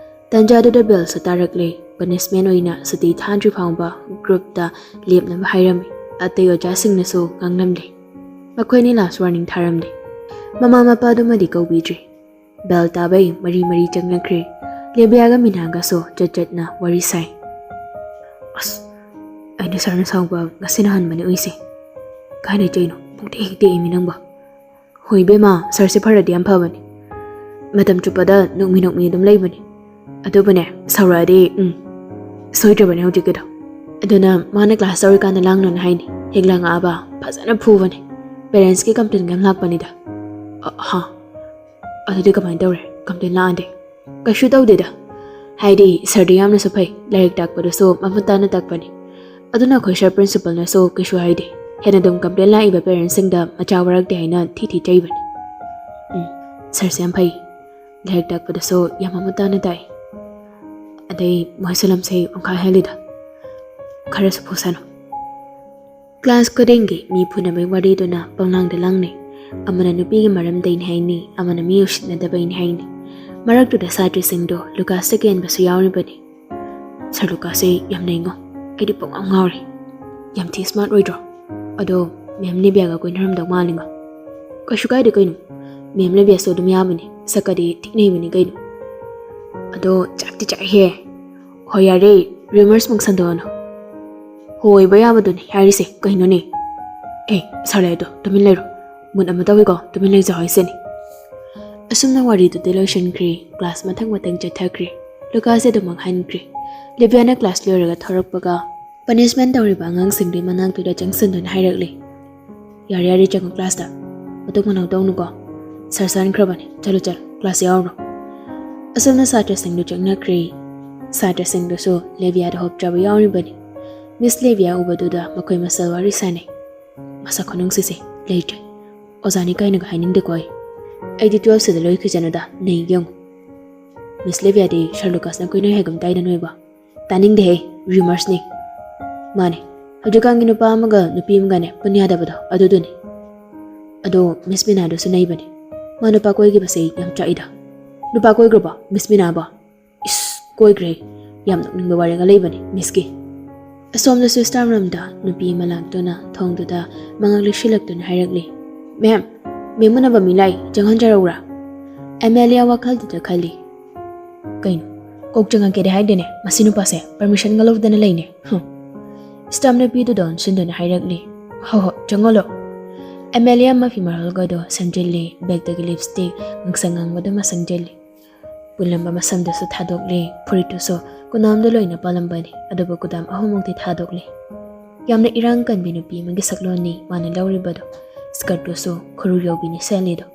ꯇꯟꯖꯥꯗꯨꯗ ꯕꯦꯜꯁꯨ ꯇꯥꯔꯛꯂꯦ꯫ ꯄꯅꯤꯁꯃꯦꯟ ꯑꯣꯏꯅ ꯁꯨꯇꯤ ꯊꯥꯗ꯭ꯔꯤ ꯐꯥꯎꯕ ꯒ꯭ꯔꯨꯞꯇ ꯂꯦꯞꯅꯕ ꯍꯥꯏꯔꯝꯃꯤ꯫ ꯑꯇꯩ ꯑꯣꯖꯥꯁꯤꯡꯅꯁꯨ ꯉꯥꯡꯂꯝꯂꯦ꯫ ꯃꯈꯣꯏꯅꯤ ꯂꯥꯁ ꯋꯥꯔꯅꯤꯡ ꯊꯥꯔꯝꯂꯦ꯫ ꯃꯃꯥ ꯃꯄꯥꯗꯨꯃꯗꯤ ꯀꯧꯕꯤꯗ꯭ꯔꯤ꯫ ꯕꯦꯜ ꯇꯥꯕꯩ ꯃꯔꯤ ꯃꯔꯤ ꯆꯪꯅꯈ꯭ꯔꯦ꯫ ꯂꯦꯕꯤꯌꯥꯒ ꯃꯤꯅꯥꯒꯁꯨ ꯆꯠ ꯆꯠꯅ ꯋꯥꯔꯤ ꯁꯥꯏ꯫ "ꯑꯁ, ꯑꯩꯅ ꯁꯥꯔꯅ ꯁꯥꯎꯕ ꯉꯁꯤꯅ ꯑꯍꯥꯟꯕꯅꯤ ꯎꯏꯁꯦ꯫ ꯀꯥꯏꯗꯩ ꯆꯩꯅꯣ? ꯄꯨꯡꯇꯦꯛ ꯍꯦꯛ ꯇꯦꯛꯏꯃꯤ ꯅꯪꯕꯣ꯫" "ꯍꯣꯏ ꯏꯕꯦꯝꯃ, ꯁꯥꯔꯁꯦ ꯐꯔꯗꯤ ꯌꯥꯝ ꯐꯕꯅꯤ꯫ ꯃꯇꯝ ꯆꯨꯞꯄꯗ ꯅꯣꯛꯃꯤ ꯅꯣꯛꯃꯤ ꯑꯗꯨꯝ ꯂꯩꯕꯅꯤ꯫ ꯑꯗꯨꯕꯨꯅꯦ, ꯁꯥꯎꯔꯛꯑꯗꯤ, ꯎꯝ, ꯁꯣꯏꯗ꯭ꯔꯕꯅꯦ ꯍꯧꯖꯤꯛꯀꯤꯗꯣ꯫ ꯑꯗꯨꯅ ꯃꯥꯅ ꯀ꯭ꯂꯥꯁ ꯇꯧꯔꯤꯀꯥꯟꯗ ꯂꯥꯡꯅꯨꯅ ꯍꯥꯏꯅꯤ꯫ ꯍꯦꯛ ꯂꯥꯡꯉꯛꯑꯕ ꯐꯖꯅ ꯐꯨꯕꯅꯦ꯫ ꯄꯦꯔꯦꯟꯁꯀꯤ ꯀꯝꯄ꯭ꯂꯦꯟꯒ ꯌꯥꯝ ꯂꯥꯛꯄꯅꯤꯗ꯫" "ꯑ, ꯍꯥ? ꯑꯗꯨꯗꯤ ꯀꯃꯥꯏꯅ ꯇꯧꯔꯦ, ꯀꯝꯄ꯭ꯂꯦꯟ ꯂꯥꯛꯑꯗꯤ?" "ꯀꯩꯁꯨ ꯇꯧꯗꯦꯗ꯫ ꯍꯥꯏꯗꯤ ꯁꯥꯔꯗꯤ ꯌꯥꯝꯅꯁꯨ ꯐꯩ, ꯂꯥꯏꯔꯤꯛ ꯇꯥꯛꯄꯗꯨꯁꯨ ꯃꯃꯨꯠ ꯇꯥꯅ ꯇꯥꯛꯄꯅꯤ꯫ ꯑꯗꯨꯅ ꯑꯩꯈꯣꯏ ꯁꯥꯔ ꯄ꯭ꯔꯤꯟꯁꯤꯄꯜꯅꯁꯨ ꯀꯩꯁꯨ ꯍꯥꯏꯗꯦ꯫ ꯍꯦꯟꯅ ꯑꯗꯨꯝ ꯀꯝꯄ꯭ꯂꯦꯟ ꯂꯥꯛꯏꯕ ꯄꯦꯔꯦꯟꯁꯁꯤꯡꯗ ꯃꯆꯥ ꯋꯥꯔꯛꯇꯦ ꯍꯥꯏꯅ ꯊꯤ ꯊꯤ ꯆꯩꯕꯅꯤ꯫" "ꯎꯝ, ꯁꯥꯔꯁꯦ ꯌꯥꯝ ꯐꯩ꯫ ꯂꯥꯏꯔꯤꯛ ꯇꯥꯛꯄꯗꯁꯨ ꯌꯥꯝ ꯃꯃꯨꯠ ꯇꯥꯅ ꯇꯥꯛꯏ꯫ ꯑꯗꯩ ꯃꯣꯏꯁꯨ ꯂꯝꯁꯦ ꯄꯪꯈꯥꯏ ꯍꯦꯜꯂꯤꯗ꯫ ꯈꯔꯁꯨ ꯐꯨꯁꯅꯨ꯫ ꯀ꯭ꯂꯥꯁ ꯈꯨꯗꯤꯡꯒꯤ ꯃꯤ ꯐꯨꯅꯕꯒꯤ ꯋꯥꯔꯤꯗꯨꯅ ꯄꯪꯂꯥꯡꯗ ꯂꯥꯡꯅꯩ꯫ ꯑꯃꯅ ꯅꯨꯄꯤꯒꯤ ꯃꯔꯝꯗꯩꯅꯤ ꯍꯥꯏꯅꯤ, ꯑꯃꯅ ꯃꯤ ꯎꯁꯤꯠꯅꯗꯕꯩꯅꯤ ꯍꯥꯏꯅꯤ꯫ ꯃꯔꯛꯇꯨꯗ ꯁꯥꯇ꯭ꯔꯁꯤꯡꯗꯣ ꯂꯨꯀꯥꯁꯇ ꯀꯦꯟꯕꯁꯨ ꯌꯥꯎꯔꯤꯕꯅꯤ꯫ "ꯁꯥꯔ ꯂꯨꯀꯥꯁꯁꯦ ꯌꯥꯝ ꯅꯩꯉꯣ꯫ ꯑꯩꯗꯤ ꯄꯨꯡꯉꯥꯎ ꯉꯥꯎꯔꯦ꯫ ꯌꯥꯝ ꯊꯤ ꯁ꯭ꯃꯥꯔꯠ ꯑꯣꯏꯗ꯭ꯔꯣ? ꯑꯗꯣ ꯃꯦꯝ ꯂꯤꯕꯤꯌꯥꯒ ꯀꯣꯏꯅꯔꯝꯗꯧ ꯃꯥꯜꯂꯤꯉꯣ꯫" "ꯀꯩꯁꯨ ꯀꯥꯏꯗꯦ ꯀꯩꯅꯣ꯫ ꯃꯦꯝ ꯂꯤꯕꯤꯌꯥꯁꯨ ꯑꯗꯨꯝ ꯌꯥꯕꯅꯤ꯫ ꯁꯛꯀꯗꯤ ꯊꯤ ꯅꯩꯕꯅꯤ ꯀꯩꯅꯣ꯫" "ꯑꯗꯣ ꯆꯥꯛꯇꯤ ꯆꯥꯛꯍꯦ꯫" "ꯍꯣꯏ ꯌꯥꯔꯦ, ꯔꯤꯃꯔꯁ ꯃꯨꯛ ꯁꯟꯗꯣꯛꯑꯅꯨ꯫ ꯍꯣꯏꯕ ꯌꯥꯕꯗꯨꯅꯤ ꯍꯥꯏꯔꯤꯁꯦ ꯀꯩꯅꯣꯅꯦ?" "ꯑꯦ, ꯁꯥꯔ ꯂꯩꯗꯣ ꯇꯨꯃꯤꯟ ꯂꯩꯔꯣ꯫ ꯃꯨꯠ ꯑꯃ ꯇꯧꯏꯀꯣ, ꯇꯨꯃꯤꯟ ꯂꯩꯖꯧ ꯍꯥꯏꯁꯤꯅꯤ꯫" ꯑꯁꯨꯝꯅ ꯋꯥꯔꯤꯗꯨꯗꯤ ꯂꯣꯏꯁꯤꯟꯈ꯭ꯔꯦ꯫ ꯀ꯭ꯂꯥꯁ ꯃꯊꯪ ꯃꯊꯪ ꯆꯠꯊꯈ꯭ꯔꯦ꯫ ꯂꯨꯀꯥꯁꯦ ꯑꯗꯨꯝ ꯃꯥꯡꯍꯟꯈ꯭ꯔꯦ꯫ ꯂꯤꯕꯤꯌꯥꯅ ꯀ꯭ꯂꯥꯁ ꯂꯣꯏꯔꯒ ꯊꯣꯔꯛꯄꯒ ꯄꯅꯤꯁꯃꯦꯟ ꯇꯧꯔꯤꯕ ꯑꯉꯥꯡꯁꯤꯡꯗꯨꯒꯤ ꯃꯅꯥꯛꯇꯨꯗ ꯆꯪꯁꯤꯟꯗꯨꯅ ꯍꯥꯏꯔꯛꯂꯤ, "ꯌꯥꯔꯦ ꯌꯥꯔꯦ, ꯆꯪꯉꯣ ꯀ꯭ꯂꯥꯁꯇ꯫ ꯃꯇꯨꯡ ꯃꯅꯥꯎ ꯇꯧꯅꯨꯀꯣ꯫ ꯁꯥꯔ ꯆꯥꯟꯈ꯭ꯔꯕꯅꯤ꯫ ꯆꯠꯂꯣ ꯆꯠꯂꯣ, ꯀ꯭ꯂꯥꯁ ꯌꯥꯎꯔꯨꯔꯣ꯫" ꯑꯁꯨꯝꯅ ꯁꯥꯇ꯭ꯔꯁꯤꯡꯗꯨ ꯆꯪꯅꯈ꯭ꯔꯦ꯫ ꯁꯥꯇ꯭ꯔꯁꯤꯡꯗꯨꯁꯨ ꯂꯤꯕꯤꯌꯥꯗ ꯍꯣꯞꯇ꯭ꯔꯕ ꯌꯥꯎꯔꯤꯕꯅꯤ꯫ ꯃꯤꯁ ꯂꯤꯕꯤꯌꯥ ꯎꯕꯗꯨꯗ ꯃꯈꯣꯏ ꯃꯁꯦꯜ ꯋꯥꯔꯤ ꯁꯥꯅꯩ꯫ "ꯃꯁꯛ ꯈꯨꯅꯨꯡꯁꯤꯁꯦ ꯂꯩꯇ꯭ꯔꯦ꯫ ꯑꯣꯖꯥꯅꯤ ꯀꯥꯏꯅꯒ ꯍꯥꯏꯅꯤꯡꯗꯦꯀꯣ ꯑꯩ꯫ ꯑꯩꯗꯤ ꯇꯨꯋꯦꯜꯐꯁꯤꯗ ꯂꯣꯏꯈꯤꯁꯅꯨꯗ, ꯅꯩꯒꯦ ꯌꯦꯡꯉꯨ꯫ ꯃꯤꯁ ꯂꯤꯕꯤꯌꯥꯗꯤ ꯁꯥꯔ ꯂꯨꯀꯥꯁꯅ ꯀꯣꯏꯅꯩ ꯍꯥꯏꯒꯨꯝ ꯇꯥꯏꯗ ꯅꯣꯏꯕꯣ?" "ꯇꯥꯅꯤꯡꯗꯦꯍꯦ, ꯔꯤꯃꯔꯁꯅꯤ꯫" "ꯃꯥꯅꯦ, ꯍꯧꯖꯤꯛꯀꯥꯟꯒꯤ ꯅꯨꯄꯥ ꯑꯃꯒ ꯅꯨꯄꯤ ꯑꯃꯒꯅꯦ ꯄꯨꯟ ꯌꯥꯗꯕꯗꯣ ꯑꯗꯨꯗꯨꯅꯤ꯫ ꯑꯗꯣ ꯃꯤꯁ ꯃꯤꯅꯥꯗꯨꯁꯨ ꯅꯩꯕꯅꯦ꯫ ꯃꯥ ꯅꯨꯄꯥ ꯀꯣꯏꯈꯤꯕꯁꯦ ꯌꯥꯝ ꯆꯥꯛꯏꯗ꯫ ꯅꯨꯄꯥ ꯀꯣꯏꯈ꯭ꯔꯕꯣ ꯃꯤꯁ ꯃꯤꯅꯥꯕꯣ?" "ꯏꯁ, ꯀꯣꯏꯈ꯭ꯔꯦ꯫ ꯌꯥꯝ ꯅꯣꯛꯅꯤꯡꯕ ꯋꯥꯔꯤꯒ ꯂꯩꯕꯅꯦ ꯃꯤꯁꯀꯤ꯫" ꯑꯁꯣꯝꯗꯁꯨ ꯁ꯭ꯇꯥꯐ ꯔꯨꯝꯗ ꯅꯨꯄꯤ ꯑꯃ ꯂꯥꯛꯇꯨꯅ ꯊꯣꯡꯗꯨꯗ ꯃꯉꯛ ꯂꯤꯛꯁꯤꯜꯂꯛꯇꯨꯅ ꯍꯥꯏꯔꯛꯂꯤ, "ꯃꯦꯝ, ꯃꯦꯝ ꯎꯅꯕ ꯃꯤ ꯂꯥꯛꯏ, ꯆꯪꯍꯟꯖꯔꯛꯎꯔꯥ?" ꯑꯦꯃꯦꯂꯤꯌꯥ ꯋꯥꯈꯜꯗꯨꯗ ꯈꯜꯂꯤ, "ꯀꯩꯅꯣ, ꯀꯣꯛ ꯆꯪꯉꯛꯀꯦꯗꯤ ꯍꯥꯏꯗꯦꯅꯦ ꯃꯁꯤ ꯅꯨꯄꯥꯁꯦ, ꯄꯔꯃꯤꯁꯟꯒ ꯂꯧꯗꯅ ꯂꯩꯅꯦ꯫ ꯍꯨꯝ꯫" ꯁ꯭ꯇꯥꯐ ꯅꯨꯄꯤꯗꯨꯗ ꯑꯣꯟꯁꯤꯟꯗꯨꯅ ꯍꯥꯏꯔꯛꯂꯤ, "ꯍꯣ ꯍꯣ, ꯆꯪꯉꯣꯂꯣ꯫" ꯑꯦꯃꯦꯂꯤꯌꯥ ꯃꯐꯤ ꯃꯔꯣꯜꯒꯗꯣ ꯁꯦꯝꯖꯤꯜꯂꯤ, ꯕꯦꯒꯇꯒꯤ ꯂꯤꯞꯁꯇꯤꯛ, ꯉꯥꯡꯁꯪ ꯉꯥꯡꯕꯗꯨꯃ ꯁꯪꯖꯤꯜꯂꯤ꯫ ꯄꯨꯜꯂꯝꯕ ꯃꯁꯝꯗꯨꯁꯨ ꯊꯥꯗꯣꯛꯂꯤ, ꯐꯨꯔꯤꯠꯇꯨꯁꯨ ꯀꯨꯗꯥꯝꯗ ꯂꯣꯏꯅ ꯄꯥꯜꯂꯝꯕꯅꯤ, ꯑꯗꯨꯕꯨ ꯀꯨꯗꯥꯝ ꯑꯍꯨꯝꯃꯨꯛꯇꯤ ꯊꯥꯗꯣꯛꯂꯤ꯫ ꯌꯥꯝꯅ ꯏꯔꯥꯡ ꯀꯟꯕꯤ ꯅꯨꯄꯤ ꯑꯃꯒꯤ ꯁꯛꯂꯣꯟꯅꯤ ꯃꯥꯅ ꯂꯧꯔꯤꯕꯗꯣ꯫ ꯁ꯭ꯀꯔꯠꯇꯨꯁꯨ ꯈꯨꯔꯨ ꯌꯧꯕꯤꯅꯤ ꯁꯦꯠꯂꯤꯗꯣ꯫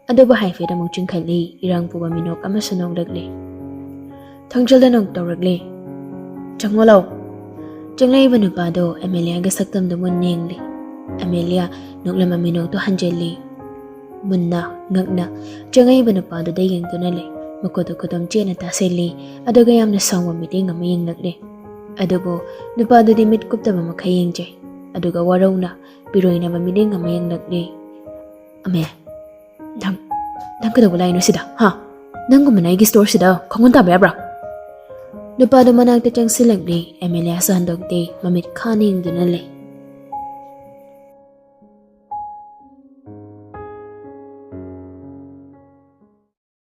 ꯑꯗꯨꯕꯨ ꯍꯥꯏꯐꯦꯠ ꯑꯃꯨꯛ ꯆꯤꯡꯈꯠꯂꯤ, ꯏꯔꯥꯡ ꯄꯨꯕ ꯃꯤꯅꯣꯛ ꯑꯃꯁꯨ ꯅꯣꯛꯂꯛꯂꯤ꯫ ꯊꯣꯡꯖꯤꯜꯗ ꯅꯣꯛ ꯇꯧꯔꯛꯂꯤ, "ꯆꯪꯉꯣ ꯂꯥꯎ꯫" ꯆꯪꯂꯛꯏꯕ ꯅꯨꯄꯥꯗꯣ ꯑꯦꯃꯦꯂꯤꯌꯥꯒꯤ ꯁꯛꯇꯝꯗꯨ ꯃꯨꯟꯅ ꯌꯦꯡꯂꯤ꯫ ꯑꯦꯃꯦꯂꯤꯌꯥ ꯅꯣꯛꯂꯝꯕ ꯃꯤꯅꯣꯛꯇꯨ ꯍꯟꯖꯤꯜꯂꯤ꯫ ꯃꯨꯟꯅ ꯉꯛꯅ ꯆꯪꯉꯛꯏꯕ ꯅꯨꯄꯥꯗꯨꯗ ꯌꯦꯡꯗꯨꯅ ꯂꯩ꯫ ꯃꯈꯨꯠꯇꯨ ꯈꯨꯗꯨꯝ ꯆꯦꯠꯅ ꯇꯥꯁꯤꯜꯂꯤ, ꯑꯗꯨꯒ ꯌꯥꯝꯅ ꯁꯥꯎꯕ ꯃꯤꯠꯌꯦꯡ ꯑꯃ ꯌꯦꯡꯂꯛꯂꯤ꯫ ꯑꯗꯨꯕꯨ ꯅꯨꯄꯥꯗꯨꯗꯤ ꯃꯤꯠ ꯀꯨꯞꯇꯕ ꯃꯈꯩ ꯌꯦꯡꯖꯩ, ꯑꯗꯨꯒ ꯋꯥꯔꯧꯅ ꯄꯤꯔꯣꯏꯅꯕ ꯃꯤꯠꯌꯦꯡ ꯑꯃ ꯌꯦꯡꯂꯛꯂꯤ꯫ "ꯑꯃꯦ, ꯅꯪ, ꯅꯪ ꯀꯩꯗꯧꯕ ꯂꯥꯛꯏꯅꯣ ꯁꯤꯗ, ꯍꯥ? ꯅꯪꯒꯨꯝꯕꯅ ꯑꯩꯒꯤ ꯁ꯭ꯇꯣꯔꯁꯤꯗ ꯈꯣꯡꯒꯨꯟ ꯇꯥꯕ ꯌꯥꯕ꯭ꯔꯥ?" ꯅꯨꯄꯥꯗꯨ ꯃꯅꯥꯛꯇ ꯆꯪꯁꯤꯜꯂꯛꯂꯤ꯫ ꯑꯦꯃꯦꯂꯤꯌꯥꯁꯨ ꯍꯟꯗꯣꯛꯇꯦ, ꯃꯃꯤꯠ ꯈꯥꯅ ꯌꯦꯡꯗꯨꯅ ꯂꯩ꯫